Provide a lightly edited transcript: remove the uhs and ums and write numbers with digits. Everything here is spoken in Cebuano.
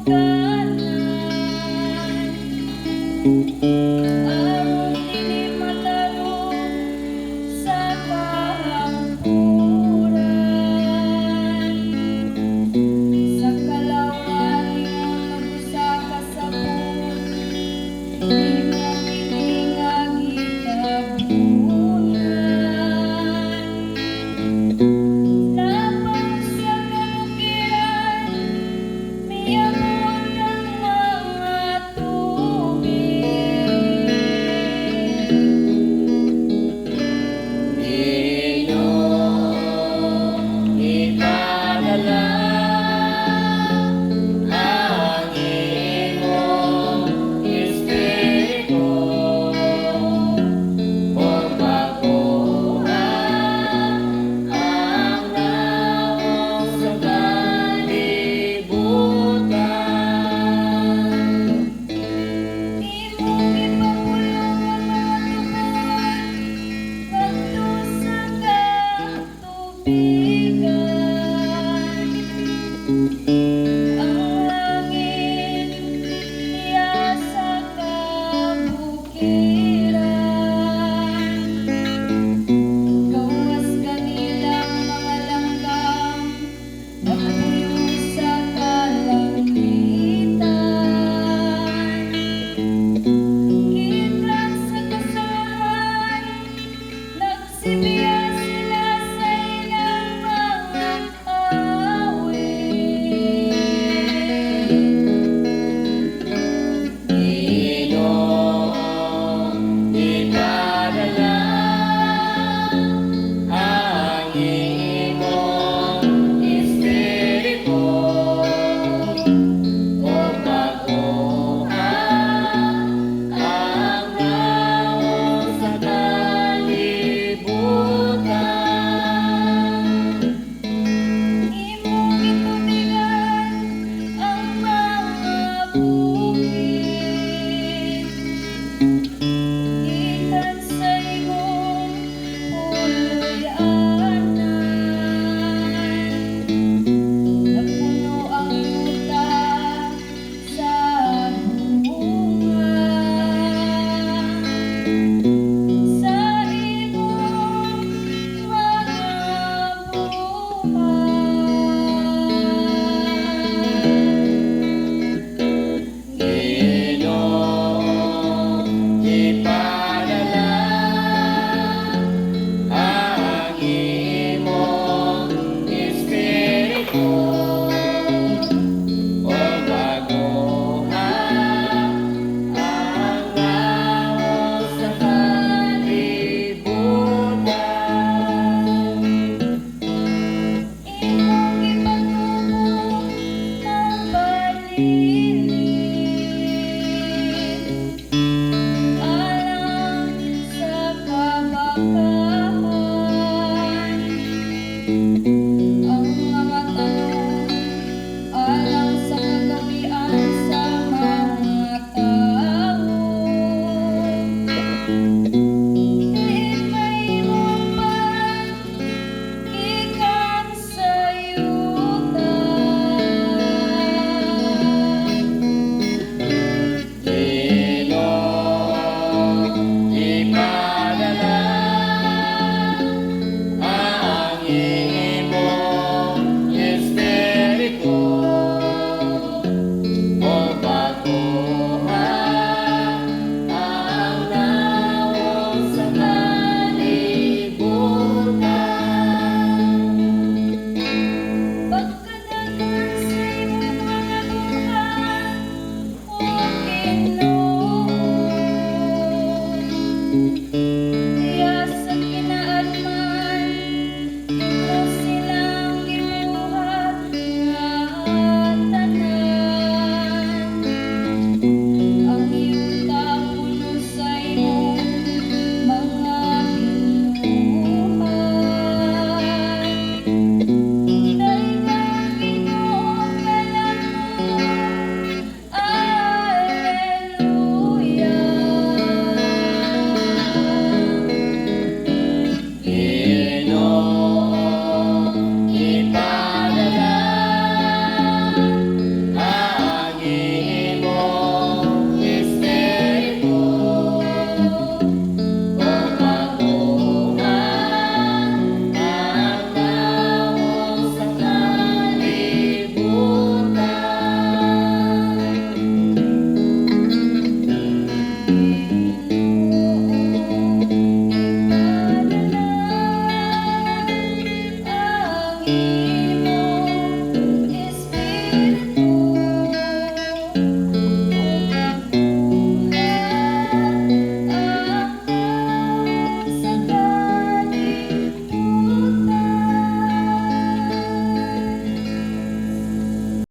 Kanan aron dili matarong sa kahamburan. Sa kalawran ingon mag-usa ka sapot, imo kini nga gitabunan. Labang sa kabukiran, miabot ang mga tubig. Ginoo, ipadala ang imong Espiritu ug bag-oha ang nawong sa kalibutan. Imong gipabulong ang mga tubod ngadto sa katubigan. Ang hangin niya sa kabukiran. Gawas kanilang mga langgam, nagpuyo sa kalangitan. Gikan sa kasahan, nagsibiya sila sa ilang mga awit. Ginoo, ipadala ang imong Espiritu ug bag-oha ang nawong sa kalibutan. Imong gitubigan ang mga bukid gikan sa imong puloy-anan. Napuno ang yuta sa bunga sa imong mga buhat. Ginoo, ipadala ang imong Espiritu ug bag-oha ang nawong sa kalibutan. Imong gipatubo ang balili alang sa kabakahan. Ang mga tanom alang sa kagawian sa mga tawo. Diin mahimo ang ban gikan sa yuta. Espiritu.